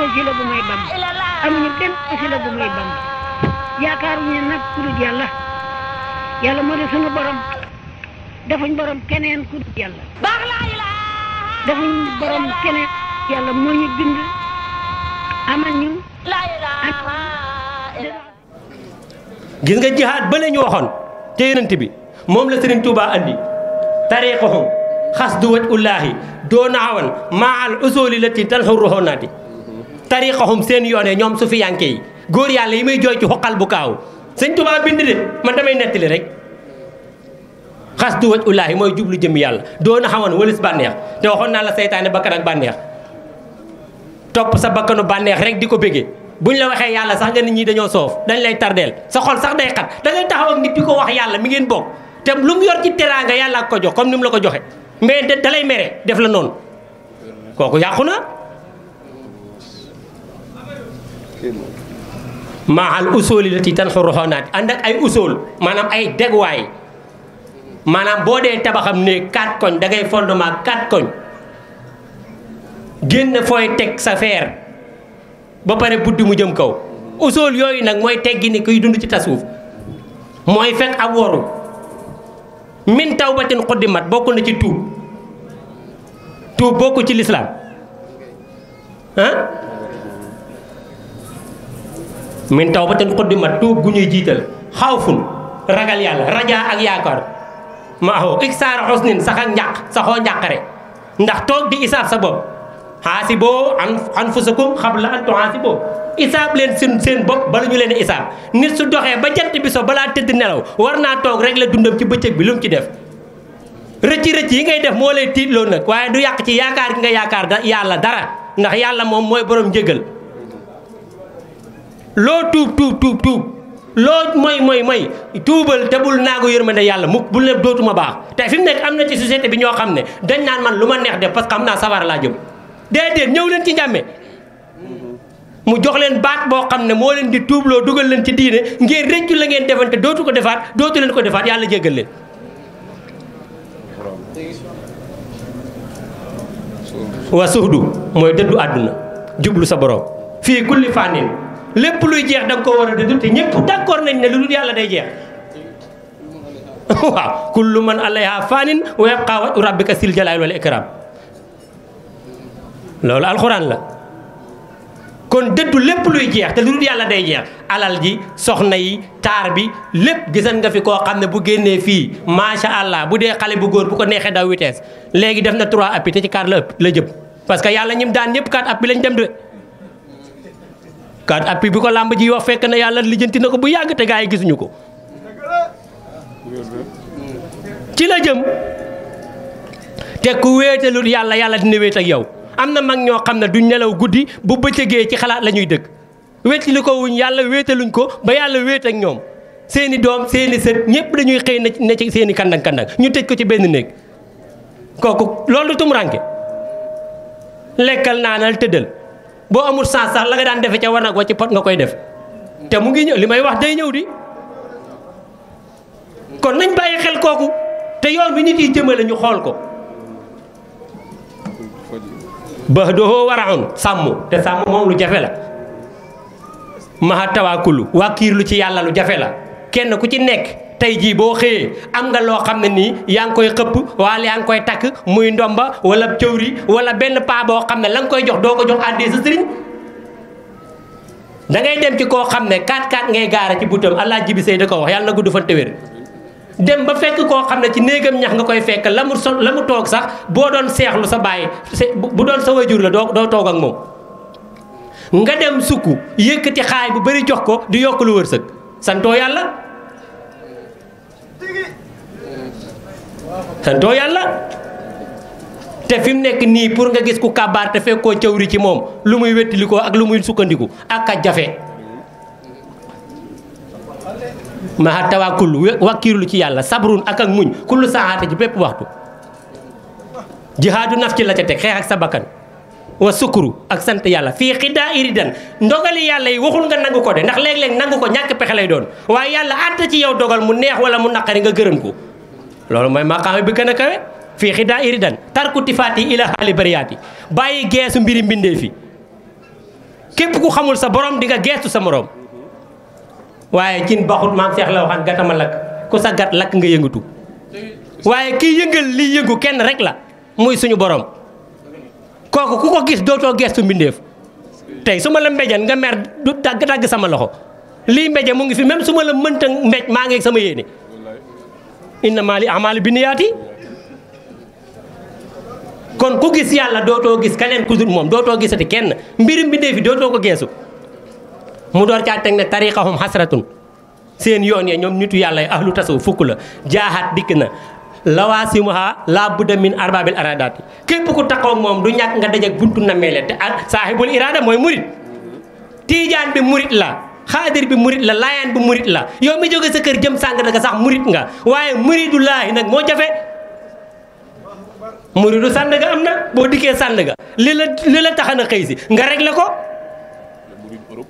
wasila bu may Bamba amuñu benn wasila bu may Bamba yaakaaruñu nag ku dul yàlla yàlla moo di sunu borom defuñ borom keneen ku dul yàlla defuñ borom keneen yàlla moo ñu bind amal ñu gis nga jihaad ba la ñu waxoon te yonent bi moom la Serigne Touba andi tariqahum xasdu wajhullaahi doona awan maa al usuli lati tanxu ruhonaati tariqahum seen yoone ñoom sufiyanke yi góor yàlla yi may jooy ci xoqal bu kaaw sëñ Touba bind de man damay nettali rek xasdu wajhullaahi mooy jublu jëm yàlla doona awan walis bànneex te waxoon naa la seytaane bakkan ak bànneex topp sa bakkanu bànneex rek di ko bëggee buñ la waxee yàlla sax nga nit ñi dañoo soof dañ lay tardeel sa xol sax day xat da ngay taxaw ak nit di ko wax yàlla mi ngeen bokk te lu mu yor ci teraanga yàlla ak ko jox comme ni mu la ko joxe mais da lay mere def la noonu kooku yàqu na maaxal usooli la ti tan xoroxonaati ànd ak ay usool maanaam ay degwaay maanaam boo dee tabaxam ne 4 koñ da ngay fondement 4 koñ génn fooy teg sa feer ba pare buddi mu jëm kaw usool yooyu nag mooy teggi ni kuy dund ci tasawuf mooy fekk ab woru min tawbatin xuddimat bokk na ci tuub bokku ci lislaam ah min tawbatin xuddimat tuub gu ñuy jiital xawfun ragal yàlla rajaa ak yaakaar maaho iksaar xusnin sax ak njàq saxoo njàqare ndax toog di isaab sa bopp xaasiboo anfusakum qabla an tuhaasiboo isaab leen seen bopp bala ñu leen isaab nit su doxee ba jant bi so balaa tëdd nelaw war naa toog rek la dundam ci bëccëg bi lu mu ci def rëcc yi ngay def moo lay tiitloo nag waaye du yàq ci yaakaar gi nga yaakaar yàlla dara ndax yàlla moom mooy borom njëgal loo tuub loo mooy tuubal te bul naagu yërmande yàlla mukk bul ne dootuma baax te fi mu nekk am na ci société bi ñoo xam ne dañ naan man lu ma neex def parce que xam naa sawar laa jëm déedéet ñëw leen ci njàmme mu jox leen baat boo xam ne moo leen di tuubloo dugal leen ci diine ngeen rëccu la ngeen defante dootu leen ko defaat yàlla jéggal leen wa suhdu mooy dëddu àdduna jublu sa borom fii kulli fànnin lépp luy jeex da nga ko war a dëddu te ñëpp d'accord nañ ne lu dul yàlla day jeex waaw kullu man alayha faanin wa yabqa wajhu rabbika sil jalaali wal ikram loolu alxuraan la kon dëddu lépp luy jeex te lu dul yàlla day jeex alal ji soxna yi taar bi lépp gisan nga fi koo xam ne bu génnee fii macha allah bu dee xale bu góor bu ko neexee daw vitesse léegi def na 3 appuis te ci 4 la jëm parce que yàlla ñim daan ñëpp 4 appuis lañ dem de 4 appuis bi ko làmb ji wax fekk na yàlla lijjanti na ko bu yàgg te gaa yi gisuñu ko ci la jëm te ku wéetalul yàlla dina wéet ak yow am na mag ñoo xam ne duñ nelaw guddi bu bëccëgee ci xalaat la ñuy dëkk wéetali ko wuñ yàlla wéetaluñ ko ba yàlla wéet ak ñoom seeni doom seeni sët ñëpp dañuy xëy na ci seeni kandang ñu tëj ko ci benn néeg kooku loolu du tumuraanke lekkal naanal tëddal boo amul sens sax la nga daan defe ca war nag wa ci pot nga koy def te mu ngi ñëw li may wax day ñëw di kon nañ bàyyi xel kooku te yoon bi nit yi jëmale ñu xool ko ba doo waraxoon sàmm te sàmm moom lu jafe la maha tawaakulu wàkkiirlu ci yàlla lu jafe la kenn ku ci nekk tey jii boo xëyee am nga loo xam ne nii yaa ngi koy xëpp wala yaa ngi koy takk muy ndomba wala cëwri wala benn paa boo xam ne la nga koy jox doo ko jox àddee sa sëriñ da ngay dem ci koo xam ne 4-4 ngay gaara ci butam allah jibi sëy da ko wax yàlla na gudd fan te wér dem ba fekk koo xam ne ci néegam ñax nga koy fekk la mu toog sax boo doon seexlu sa bàyyi bu doon sa wajur la doo toog ak moom nga dem sukk yëkkati xaay bu bari jox ko di yokk lu wërsëg santoo yàlla te fi mu nekk nii pour nga gis ku kabaar te fekkoo cawri ci moom lu muy wettalikoo ak lu muy sukkandiku ak a jafe maha tawakkul wakkiirlu ci yàlla sabrun ak muñ kullu saxaate ci bépp waxtu jihaadu naf ci la ca teg xeex ak sa bakkan wa sukuru ak sant yàlla fii xidaa iridan ndogali yàlla yi waxul nga nangu ko de ndax léeg-léeg nangu ko ñàkk pexe lay doon waaye yàlla àtta ci yow dogal mu neex wala mu naqari nga gërëm ko loolu mooy maqaama bi gën a kawe fii xidaa iridan tarku tifaati ila xaali bariyaati bàyyi geesu mbiri mbindee fi képp ku xamul sa borom di nga geestu sa morom waaye cin baxut maam Cheikh la waxaan gatama lakk ku sa gat lakk nga yëngatu waaye kii yëngal liy yëngu kenn rek la muy suñu borom kooku ku ko gis dootoo geestu mbindeef tey su ma la mbejan nga mer du dagg sama loxo lii mbeje mu ngi fi même su ma la mënta mbéj maa ngi sama yéene innamaa li a'maali binniyaati kon ku gis yàlla dootoo gis keneen ku dul moom dootoo gisati kenn mbirum mbindéef fi dootoo ko geesu mu door caa teg ne tariqahum hasratun seen yoon ya ñoom nitu yàlla yi ahlu tasawuf fukk la jaaxaat dikk na lawaasimuha laa budda min arbaabil aradaati képp ku taxaw ak moom du ñàkk nga dajak buntu nameele te ak saahibul iraada mooy murit tiijaan bi murit la xaadir bi murit la laayaan bi murit la yow mi jóge sa kër jëm sàng daga sax murit nga waaye muridu laahi nag moo jafe muridu Sandaga am na boo dikkee Sandaga li la tax na xëy si nga réglé ko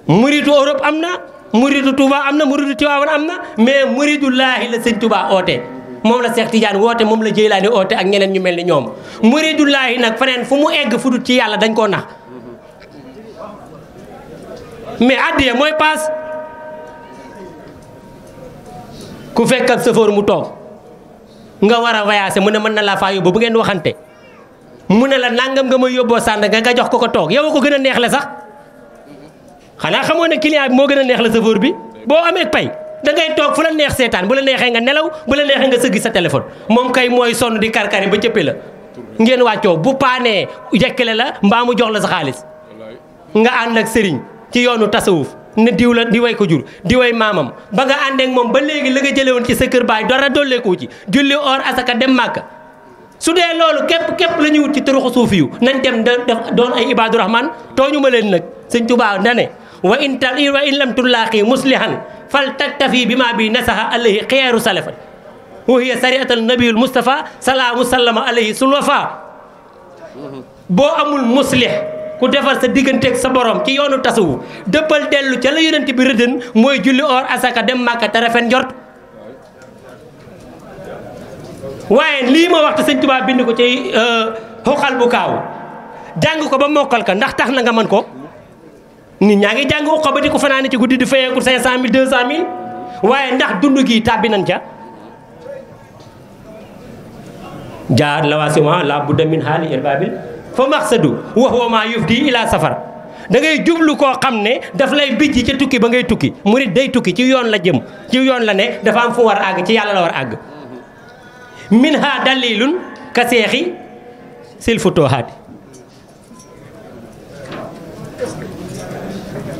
muridu Europe am na muridu Touba am na muridu Tiwaawan am na mais muridu laahi la sëñ Touba oote moom la Seex Tijaan woote moom la Jeylaani oote ak ñeneen ñu mel ni ñoom muridu laahi nag feneen fu mu egg fu dul ci yàlla dañ koo nax mais addiya mooy paas ku fekk ab sëfoor mu toog nga war a voyager mu ne mën na laa faa yóbbu bu ngeen waxante mu ne la nangam nga may yóbboo Sandaga nga jox ko toog yow ko gën a neex la sax xanaa xamoo ne client bi moo gën a neex la sëfoor bi boo amee pay da ngay toog fu la neex seetaan bu la neexee nga nelaw bu la neexee nga sëggi sa téléphone moom kay mooy sonn di karkari ba cëppe la ngeen wàccoo bu paanee jekkale la mbaa mu jox la sa xaalis nga ànd ak sëriñ ci yoonu tasawuf ne diw la di way ko jur di way maamam ba nga àndeek moom ba léegi la nga jële woon ci sa kër baay dara dolleeku ci julli or asaka dem màkka su dee loolu képp la ñuy wut ci tëruxu suufi yu nañ dem doon ay ibaadu rahman tooñu ma leen nag sëñ Tuubaa na ne wa in lam tullaaqi muslihan fal taktafi bi ma bi nasaha alayhi xiyaaru salafa wa hiya sariatal nabiyul mustafa salaamu sallama alayhi sulwafa boo amul muslih ku defar sa digganteeg sa borom ci yoonu tasawuf dëppal dellu ca la yonent bi rëddën mooy julli or asaka dem màkka te rafet njort waaye lii ma waxtu sëñ Tuubaa bind ko ci xoxal bu kaaw jàng ko ba mokkal ka ndax tax na nga mën ko nit ñaa ngi jàng uqa ba di ko fanaane ci guddi di fayeeku 500 000 200 000 waaye ndax dund gi tàbbi nañ ca jaar lawaasima la budda min haali irbaabil fa maqsadu wa huwa ma yufdi ila safar da ngay jublu koo xam ne daf lay bijji ca tukki ba ngay tukki murit day tukki ci yoon la jëm ci yoon la ne dafa am fu war a àgg ci yàlla la war a àgg min ha dalilun ka seexi sil futuhaati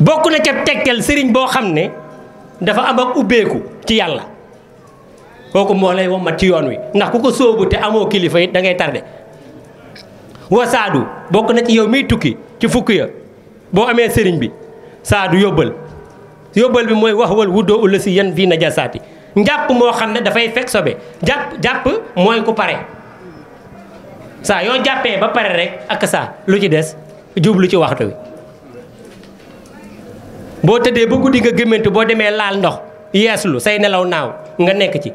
bokk na ca tegtal sëriñ boo xam ne dafa am ak ubbeeku ci yàlla kooku moo lay wommat ci yoon wi ndax ku ko sóobu te amoo kilifa it da ngay tardé wasaadu bokk na ci yow miy tukki ci fukk ya boo amee sëriñ bi saadu yóbbal bi mooy wax wal wuddoo ulla si yan fii najasaati njàpp moo xam ne dafay fekk sobe jàpp mooy ku pare saa yoo jàppee ba pare rek ak saa lu ci des jublu ci waxtu wi boo tëddee ba guddi nga gëmmantu boo demee laal ndox yeeslu say nelaw naaw nga nekk ci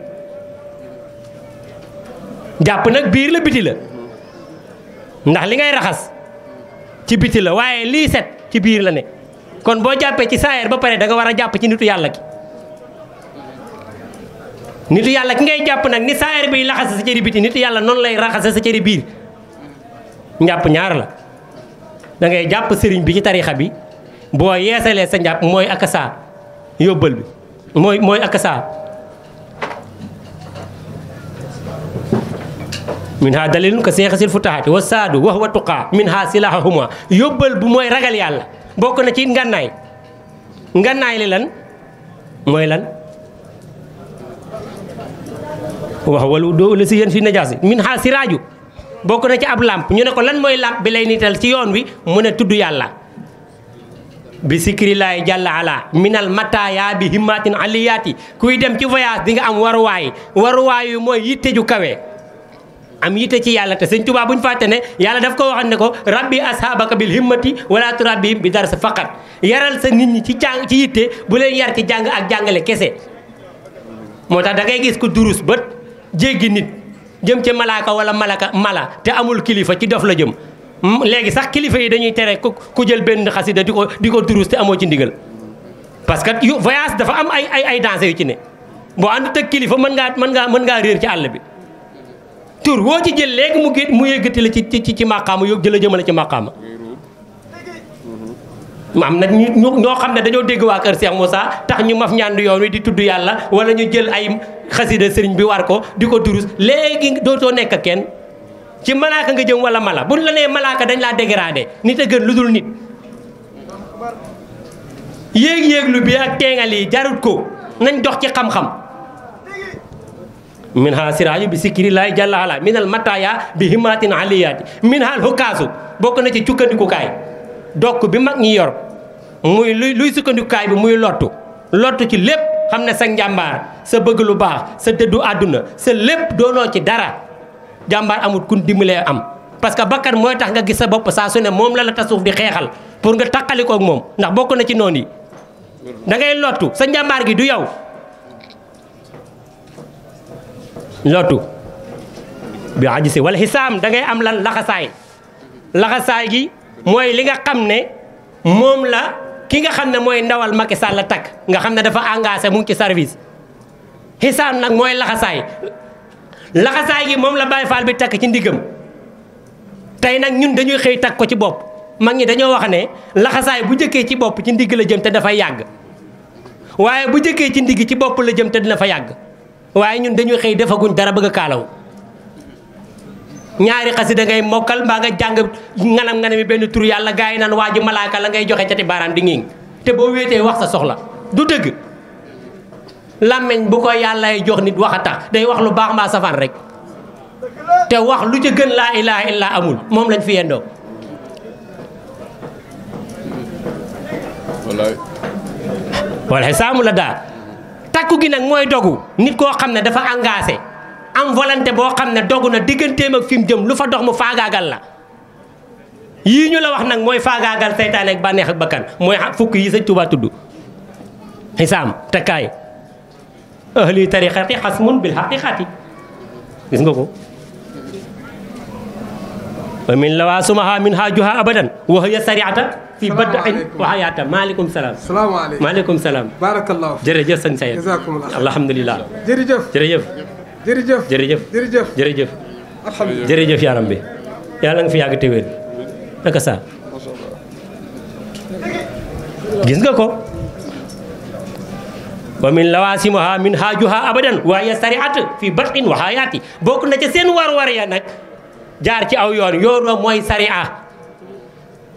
jàpp nag biir la biti la ndax li ngay raxas ci biti la waaye lii set ci biir la ne kon boo jàppee ci saayeer ba pare da nga war a jàpp ci nitu yàlla ki nitu yàlla ki ngay jàpp nag ni saayeer bi laxase sa cëri biti nitu yàlla noonu lay raxase sa cëri biir njàpp ñaar la da ngay jàpp sëriñ bi ci tarixa bi boo yeesalee sa njàpp mooy akasa yóbbal bi mooy akasa min ha dalilun ka seexasil futahaati wa saadu wax wa tuqaa min ha silahahuma yóbbal bu mooy ragal yàlla bokk na ci ngannaay li lan mooy lan wax walu doo la si yéen fi najaasi min ha siraaju bokk na ci ab làmp ñu ne ko lan mooy làmp bi lay niital ci yoon wi mu ne tudd yàlla bi sikrillahi jàlla ala minal mataya bi himmatin aliyaati kuy dem ci voyage di nga am waruwaay yu mooy yitte ju kawe am yitte ci yàlla te sëñ Tuubaa bu ñu fàtte ne yàlla daf ko waxoon ne ko rabbi ashabaka bil himmati wala turabbihim bi dars faqat yaral sa nit ñi ci jàng ci yitte bu leen yar ci jàng ak jàngale kese moo tax da ngay gis ko durus ba jéggi nit jëm ca malaaka wala mala te amul kilifa ci dof la jëm léegi sax kilifa yi dañuy tere ku jël benn xasida di ko durus te amoo ci ndigal parce que voyage dafa am ay dansé yu ci ne boo àndut ak kilifa mën ngaa réer ci àll bi tur woo ci jël léegi mu yëggati la ci màqaama jëla jëmale ci màqaama am na ñoo xam ne dañoo dégg waa kër Cheikh Moussa tax ñu maf ñàndu yoon wi di tudd yàlla wala ñu jël ay xasida sëriñ bi war ko di ko durus léegi dootoo nekk ak kenn ci malaaka nga jëm wala mala buñ la nee malaaka dañ laa dégradé nit a gën lu dul nit yéeg-yéeglu bi ak teengal yi jarut ko nañ dox ci xam-xam min ha siraaju bi sikrillahi jalla ala minal mataya bi himatin aliyaati min ha hukaasu bokk na ci cukkandikukaay dokk bi mag ñi yor muy luy sukkandikukaay bi muy lottu ci lépp xam ne sa njàmbaar sa bëgg lu baax sa dëddu àdduna sa lépp doonoo ci dara jàmbaar amul kun dimbalee am parce que bakkan mooy tax nga gis sa bopp saa su ne moom la tasawuf di xeexal pour nga taqalikoo ak moom ndax bokk na ci noonu yi da ngay lottu sa njàmbaar gi du yow lottu bi ajisi wala xisaam da ngay am lan laxasaay gi mooy li nga xam ne moom la ki nga xam ne mooy ndawal Macky Sall la takk nga xam ne dafa engagé mu ngi ci service xisaam nag mooy laxasaay gi moom la Baye Fall bi takk ci ndigam tey nag ñun dañuy xëy takk ko ci bopp mag ñi dañoo wax ne laxasaay bu jëkkee ci bopp ci ndigg la jëm te dafay yàgg waaye bu jëkkee ci ndigg ci bopp la jëm te dina fa yàgg waaye ñun dañuy xëy defaguñ dara bëgg a kaalaw ñaari xasida ngay mokkal mbaa nga jàng nganam-nganami benn tur yàlla gars yi naan waa ji malaaka la ngay joxe cati baaraam di ngiing te boo wéetee wax sa soxla du dëgg làmmeñ bu ko yàllay jox nit wax a tax day wax lu baax mbaa safaan rek te wax lu ca gën laa ilaha illa amul moom lañ fi yendoo wala xisaamu la daal takku gi nag mooy dogu nit koo xam ne dafa engagé am volonté boo xam ne dogu na digganteem ak fi mu jëm lu fa dox mu faagaagal la yii ñu la wax nag mooy faagaagal seytaane ak bànneex ak bakkan mooy fukk yi Sëñ Tuubaa tudd xisaam takkaay ahli tariqati xasmun bil haqiqati gis nga ko wa min lawaasumaha min haajuha abadan wa hiya sariata fi bad'in wa hayata maaleykum salaam salaamaaleykum maaleykum salaam barakallahu jërëjëf sëñ Sayed jazakumullah alhamdulilah jërëjëf jërëjëf jërëjëf jërëjëf jërëjëf jërëjëf alhamdulilah jërëjëf yaram bi yàlla nga fi yàgg te wér naka sa gis nga ko wa min lawaasimaha min haajuha abadan wa hiya sariat fi bad'in wa hayati bokk na ca seen war-war ya nag jaar ci aw yoon wa mooy sariya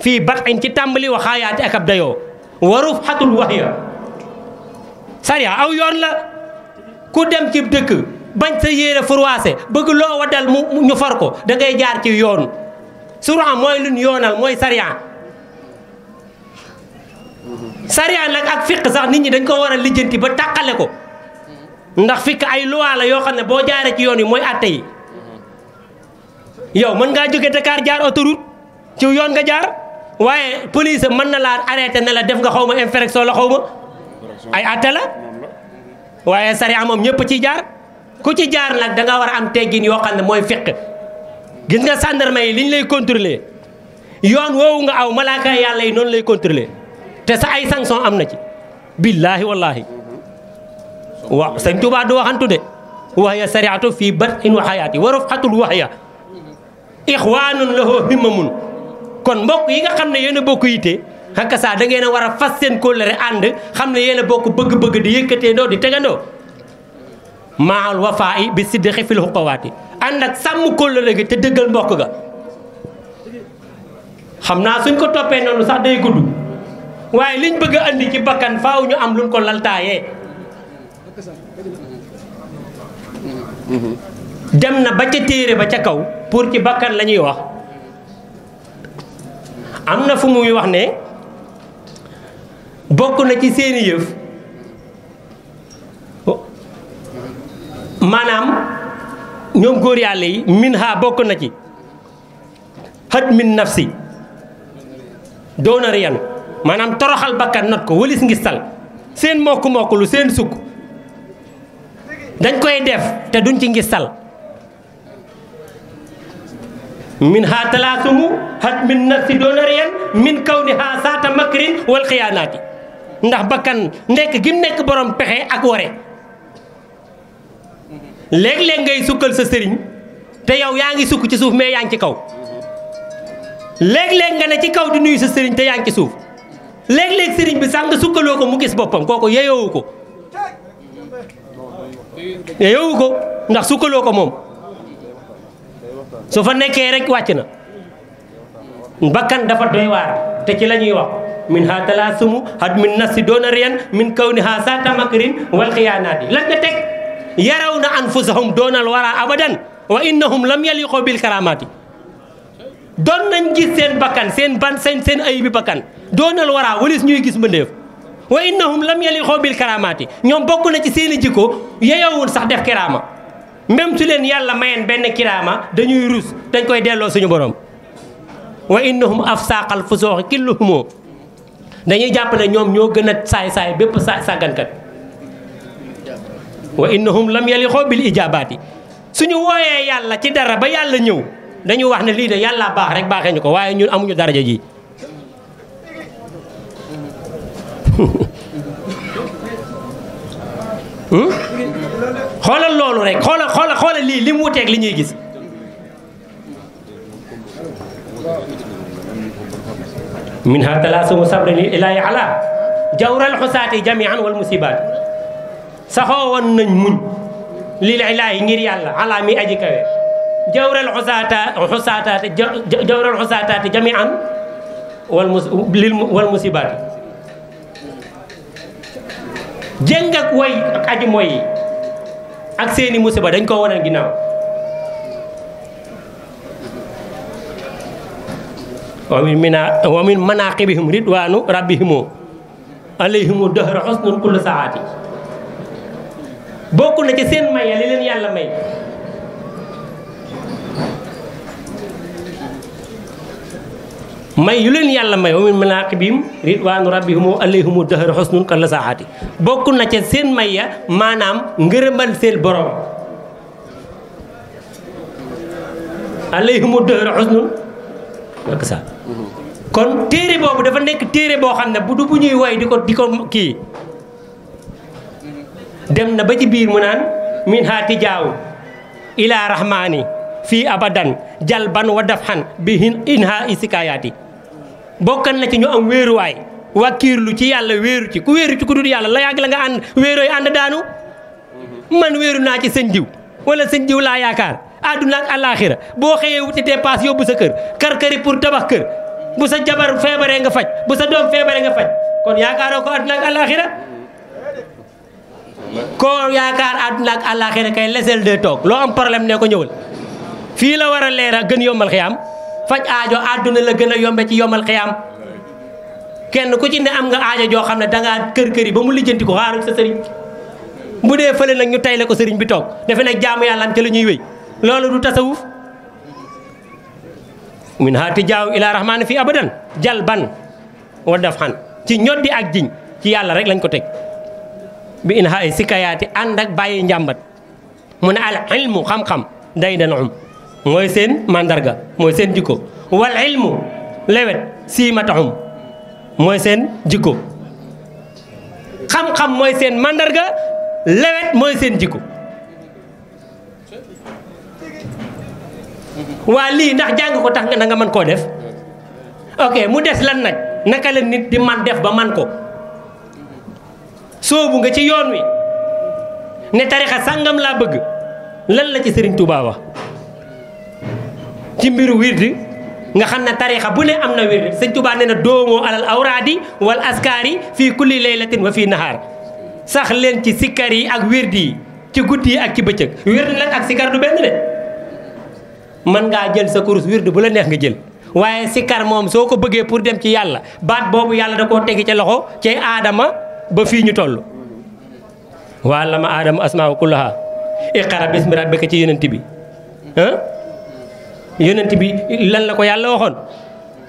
fii bad'in ci tàmbali wa hayaati ak ab dayoo wa rufhatul wahya sariya aw yoon la ku dem ci dëkk bañ sa yéere furwaase bëgg loo waddal ñu far ko da ngay jaar ci yoon sura mooy luñ yoonal mooy sariya sariya nag ak fiq sax nit ñi dañ ko war a lijjanti ba tàqale ko ndax fiq ay loi la yoo xam ne boo jaaree ci yoon yi mooy atte yi yow mën ngaa jóge Dakar jaar autoroute ci yoon nga jaar waaye police mën na laa arrêté ne la def nga xaw ma infraction la xaw ma ay atte la waaye sariya moom ñëpp ciy jaar ku ci jaar nag da nga war a am teggin yoo xam ne mooy fiq gis nga gendarme yi liñ lay contrôler yoon woowu nga aw malaaka yàlla yi noonu lay contrôler te sa ay sanction am na ci billaahi wallaahi wa Sëñ Tuubaa du waxantu de waxya sariatu fii bad'in wa hayaati wa rufhatul wahya ixwaanun lahu himmamun kon mbokk yi nga xam ne yéen a bokk yite xakka saa da ngeen a war a fas seen kóllëre ànd xam ne yéen a bokk bëgg-bëgg di yëkkatee ndoo di tegandoo maal wafaa'i bi sidqi fil xuqawaati ànd ak sàmm kóllëre gi te dëggal mbokk ga xam naa suñ ko toppee noonu sax day gudd waaye liñ bëgg a andi ci bakkan faaw ñu am luñ ko laltaayee dem na ba ca téere ba ca kaw pour ci bakkan la ñuy wax am na fu muy wax ne bokk na ci seeni yëf maanaam ñoom góor yàlla yi min ha bokk na ci xët min nafsi doona riyan maanaam toroxal bakkan not ko walis ngistal seen mokk lu seen sukk dañ koy def te duñ ci ngistal min ha talaasumu hat min nafsi doona riyan min kaw ni ha saata makrin wal xiyaanaati ndax bakkan nekk gim nekk borom pexe ak ware léeg-léeg ngay sukkal sa sëriñ te yow yaa ngi sukk ci suuf mais yaa ngi ci kaw léeg-léeg nga ne ci kaw di nuyu sa sëriñ te yaa ngi ci suuf léeg-léeg sëriñ bi sax nga sukkaloo ko mu gis boppam kooku yeyoowu ko ndax sukkaloo ko moom su fa nekkee rek wàcc na bakkan dafa doy waar te ci la ñuy wax min ha talaasumu had min nafsi doona riyan min kaw ni ha saata makrin wal xiyaanaati lan nga teg yaraw na anfusahum doonal wara abadan wa innahum lam yaliqoo bil karamaati doon nañ gis seen bakkan seen ayibi bakkan doonal wara walis ñuy gis mbëndeef wa innahum lam yaliqoo bil karamaati ñoom bokk na ci seeni jikko yeyowul sax def kiraama même su leen yàlla mayeen benn kiraama dañuy rus dañ koy delloo suñu borom wa innahum afsaaqal fusooxi killuhumoo dañuy jàpp ne ñoom ñoo gën a saay-saay bépp sàggankat wa innahum lam yaliqoo bil ijabaati suñu wooyee yàlla ci dara ba yàlla ñëw dañu wax ne lii de yàlla baax rek baaxee ñu ko waaye ñun amuñu daraja ji xoolal loolu rek xoolal lii li mu wuteeg li ñuy gis min ha talaasumu sabrin ilaahi ala jawral xusaati jamian wal musibaat saxoo woon nañ muñ lil ilaahi ngir yàlla ala mi aji kawe jawral xusaataati jamian wal musibaat jëng ak way ak aji mooy yi ak seeni musiba dañ ko wanal ginnaaw wa min manaqibihim ridwanu rabbihimu alayhimu dahra husnun kullu saati bokk na ci seen may li leen yàlla may yu leen yàlla may wa min manaqibihim ridwanu rabbihimu alayhimu dahra husnun kullu saati bokk na ci seen may ya maanaam ngërëmal seen borom alayhimu dahra husnun ak sa kon téere boobu dafa nekk téere boo xam ne bu du bu ñuy woy di ko kii dem na ba ci biir mu naan min ha tijaaw ila rahmani fii abadan jalban wa dafhan bi inha isikayaati bokkan na ci ñu am wéeruwaay wàkkiirlu ci yàlla wéeru ci ku wéeru ci ku dul yàlla la yàgg la nga ànd wéerooy ànd daanu man wéeru naa ci sëñ diw wala sëñ diw laa yaakaar àdduna ak àllaaxira boo xëyee wuti dépasse yóbbu sa kër kër-këri pour tabax kër bu sa jabar feebaree nga faj bu sa doom feebaree nga faj kon yaakaaroo ko àdduna ak àllaaxira koo yaakaar àdduna ak àllaaxira kay lesel de toog loo am problème ne ko ñëwal fii la war a leer a gën yombal xiyaam faj aajo àdduna la gën a yombe ci yombal xiyaam kenn ku ci ne am nga aajo joo xam ne dangaa kër-këri ba mu lijjanti ko xaaru sa sëriñ bu dee fële nag ñu tayle ko sëriñ bi toog defe nag jaamu yàlla am ca la ñuy wéy loolu du tasawuf min ha tijaaw ila rahmaani fi abadan jalban wa dafhan ci ñoddi ak jiñ ci yàlla rek lañ ko teg bi in ha ay sikayaati ànd ak bàyyi njàmbat mu ne al ilmu xam-xam day dana mooy seen mandarga mooy seen jikko wal ilmu lewet siimatahum mooy seen jikko xam-xam mooy seen mandarga lewet mooy seen jikko waa lii ndax jàng ko tax nga mën koo def ok mu des lan nag naka la nit di man def ba man ko soobu nga ci yoon wi ne tarixa sàngam laa bëgg lan la ci Serigne Touba wax ci mbiru wirdi nga xam ne tarixa bu ne am na wirdi Serigne Touba nee na doomoo alal awraadi wal askaari fii kulli laylatin wa fii nahaar sax leen ci sikkar yi ak wirdi yi ci guddi yi ak ci bëccëg wirdi nag ak sikkar du benn de mën ngaa jël sa kurus wirdu bu la neex nga jël waaye sikkar moom soo ko bëggee pour dem ci yàlla baat boobu yàlla da koo tegi ca loxo ci aadama ba fii ñu toll waa lama aadama asmaa kullaha iqra bismi rabbika ci yonent bi yonent bi lan la ko yàlla waxoon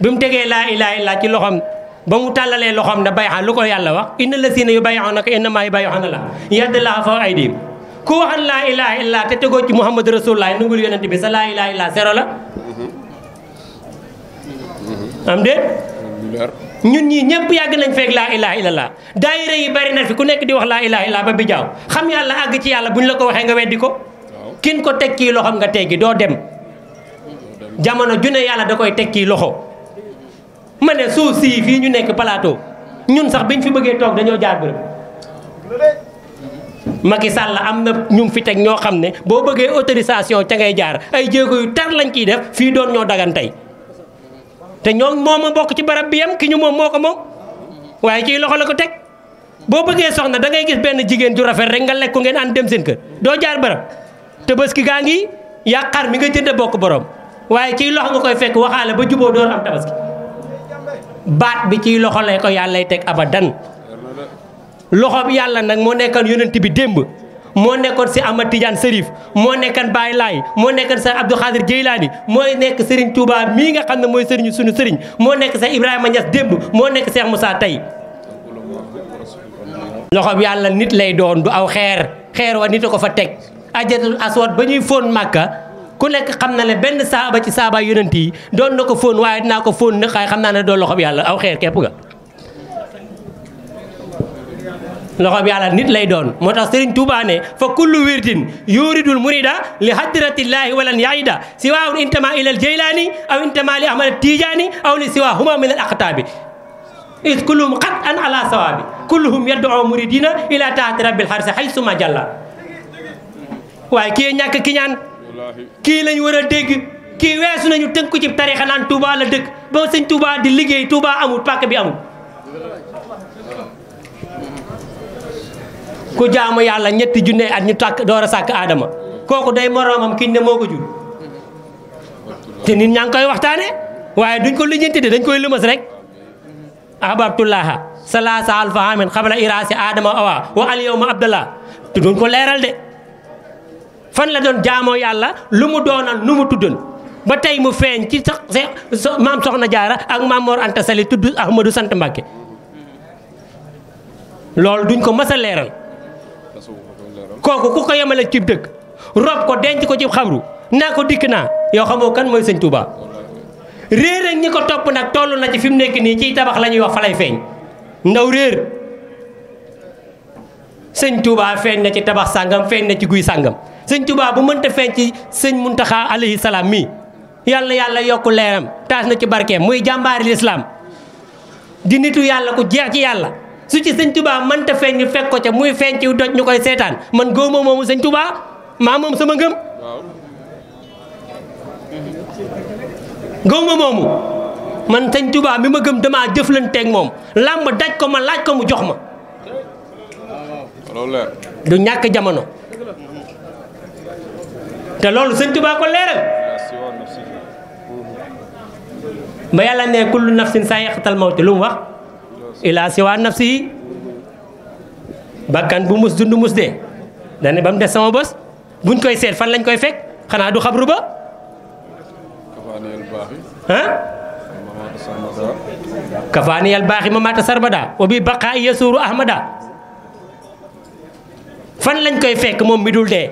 bi mu tegee laa ilaaha illa ci loxoom ba mu tàllalee loxoom ne bay'a lu ko yàlla wax inna llazina yubayyi'unaka innamaa yubayyi'una llaaha yadullaahi fawqa aydiihim ku waxal laa ilaaha illa te tegoo ci muhammad rasulullah nungul yonent bi sa laa ilaaha illa zéro la am déet ñun ñii ñëpp yàgg nañ feeg laa ilaha illallah daayira yi bari na fi ku nekk di wax laa ilaha illallah ba bi jaaw xam yàlla àgg ci yàlla buñ la ko waxee nga weddi ko kin ko teg kii loxoom nga teggi doo dem jamono ju ne yàlla da koy teg kii loxo ma ne suuf sii fii ñu nekk plateau ñun sax biñ fi bëggee toog dañoo jaar bërëb Macky Sall am na ñu fi teg ñoo xam ne boo bëggee autorisation ca ngay jaar ay jéego yu tar lañ ciy def fii doon ñoo dagan tey te ñoo moom a bokk ci barab bi yam ki ñu moom moo ko moom waaye ciy loxo la ko teg boo bëggee soxna da ngay gis benn jigéen ju rafet rek nga lekk ko ngeen ànd dem seen kër doo jaar barab tabaski gaa ngi yàqar mi nga jënd bokk borom waaye ciy loxo nga koy fekk waxaale ba juboo door am tabaski baat bi ciy loxo lay ko yàlla lay teg abadan loxo bi yàlla nag moo nekkoon yonent bi démb moo nekkoon si Ahmad Tidiane Serif moo nekkoon Baye Laye moo nekkoon sa Abdou Khadir Jeylaani mooy nekk Serigne Touba mii nga xam ne mooy Serigne sunu Serigne moo nekk sa Ibrahima Niass démb moo nekk Cheikh Moussa tey loxo bi yàlla nit lay doon du aw xeer wa nit a ko fa teg Hajarul Aswad ba ñuy fóon Màkka ku nekk xam na ne benn saaba ci saaba yonent yi doon na ko fóon waaye dinaa ko fóon nag xaay xam naa ne doo loxo bi yàlla aw xeer képp ga loxo bi yàlla nit lay doon moo tax Serigne Touba ne fa kullu wirdin yuridul murida li hadratillahi walan yaida siwaun intama ila al jaylani aw intama li ahmad tijaani aw li siwa huma min al aqtabi is kulluhum qat an ala sawabi kulluhum yad'u muridina ila taati rabbil harsi haysuma jalla waaye kii ñàkk ki ñaan kii lañ war a dégg kii weesu nañu tënku ci tarixa naan Touba la dëkk ba sëñ Touba di liggéey Touba amul pàkk bi amul ku jaamu yàlla ñetti junne at ñu tàkk door a sàkk aadama kooku day moroomam kiñ ne moo ko jur te nit ñaa ngi koy waxtaane waaye duñ ko lijjanti de dañ koy lëmas rek ahbabtullaha salasa alfa amin xabla irasi aadama awa wa al yawma abdallah te duñ ko leeral de fan la doon jaamoo yàlla lu mu doonal nu mu tuddoon ba tey mu feeñ ci sax maam Soxna Jaara ak maam Mor Anta Sali tudd Ahmadou sant Mbàkke loolu duñ ko mës a leeral kooku ku ko yemale cib dëkk rob ko denc ko ci xabru naa ko dikk naa yow xamoo kan mooy sëñ Touba réer ak ñi ko topp nag toll na ci fi mu nekk nii ciy tabax la ñuy wax fa lay feeñ ndaw réer sëñ Touba feeñ na ci tabax sàngam feeñ na ci guy sàngam sëñ Touba bu mënta feeñ ci sëñ Muntaxa alayhi salaam mii yàlla yokku leeram taas na ci barkeem muy jàmbaari lislaam di nitu yàlla ku jeex ci yàlla su ci sëñ Touba mënta feeñ ñu fekk ko ca muy feeñ ci doj ñu koy seetaan man góoma moomu sëñ Touba maa moom sama ngëm góoma moomu man sëñ Touba mi ma gëm damaa jëflanteeg moom làmb daj ko ma laaj ko mu jox ma du ñàkk jamono te loolu sëñ Touba ko leeral ba yàlla ne kullu nafsin saa'iqatul mawti lu mu wax ila siwa nafsi bakkan bu mus dund mus dee dane ba mu des sama bës buñ koy seet fan lañ koy fekk xanaa du xabru ba ah kafaaniyal baaxi ma mata sarbada wa bi baqaa yasuru ahmada fan lañ koy fekk moom mi dul dee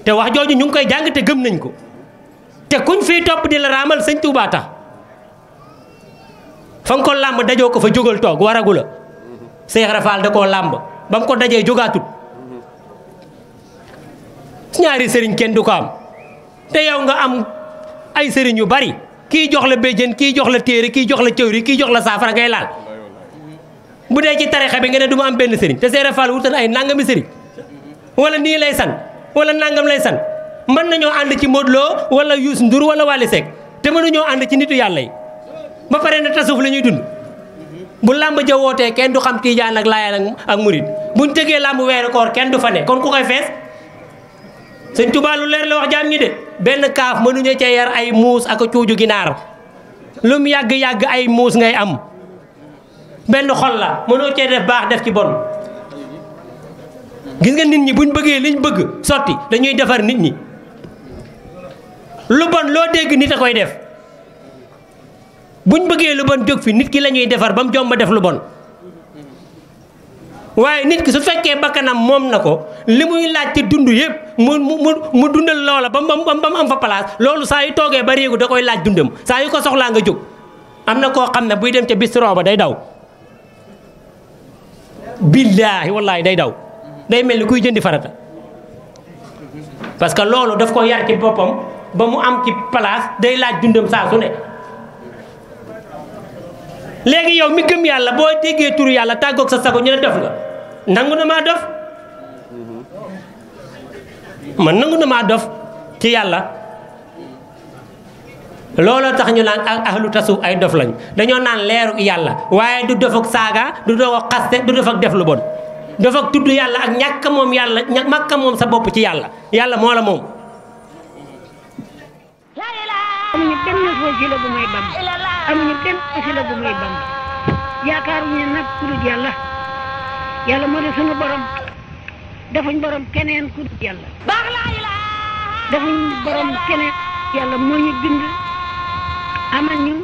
te wax jooju ñu ngi koy jàng te gëm nañ ko te kuñ fii topp di la raamal sëñ Touba tax fa nga ko làmb dajoo ko fa jógal toog waragu la Seex Rafaal da koo làmb ba mu ko dajee jógaatut ñaari sëriñ kenn du ko am te yow nga am ay sëriñ yu bari kii jox la béjjën kii jox la téere kii jox la cëwri kii jox la saafara ngay laal bu dee ci tarixa bi nga ne du ma am benn sëriñ te Seex Rafaal wutal ay nangami sëriñ wala nii lay san wala nangam lay san mën nañoo ànd ci Modou Lo wala Youssou Ndour wala Wally Seck te mënuñoo ànd ci nitu yàlla yi ba pare na tasuf la ñuy dund bu làmb ja wootee kenn du xam tiijaan ak laayaan ak murit buñ tëggee làmb weeru koor kenn du fa ne kon ku koy fees sëñ Touba lu leer la wax jaam ñi de benn kaaf mënuñu cee yar ay muus ak cuuju ginaar lu mu yàgg-yàgg ay muus ngay am benn xol la mënoo cee def baax def ci bon gis nga nit ñi buñ bëggee liñ bëgg sotti dañuy defar nit ñi lu bon loo dégg nit a koy def buñ bëggee lu bon jóg fi nit ki la ñuy defar ba mu jomba def lu bon waaye nit ki su fekkee bakkanam moom na ko li muy laaj ci dund yëpp mu dundal loola ba mu am fa place loolu saa yu toogee ba réegu da koy laaj dundam saa yu ko soxlaa nga jóg am na koo xam ne buy dem ca bistro ba day daw billaahi wallaahi day daw day mel ni kuy jëndi farata parce que loolu daf ko yar ci boppam ba mu am ci place day laaj dundam saa su ne léegi yow mi gëm yàlla boo déggee turu yàlla tàggoog sa sago ñu ne def nga nangu na maa dof man nangu na maa dof ci yàlla looloo tax ñu naan ak ahlu tasuf ay dof lañ dañoo naan leeru yàlla waaye du dof ak saaga du dof ak xaste du dof ak def lu bon dof ak tudd yàlla ak ñàkk moom yàlla ñàkk moom sa bopp ci yàlla yàlla moo la moom. amuñu benn wasila bu may bam amuñu benn wasila bu may bam yaakaaruñu nag ku dul yàlla yàlla moo di sunu borom defuñ borom keneen ku dul yàlla defuñ borom keneen yàlla moo ñu bind amal ñu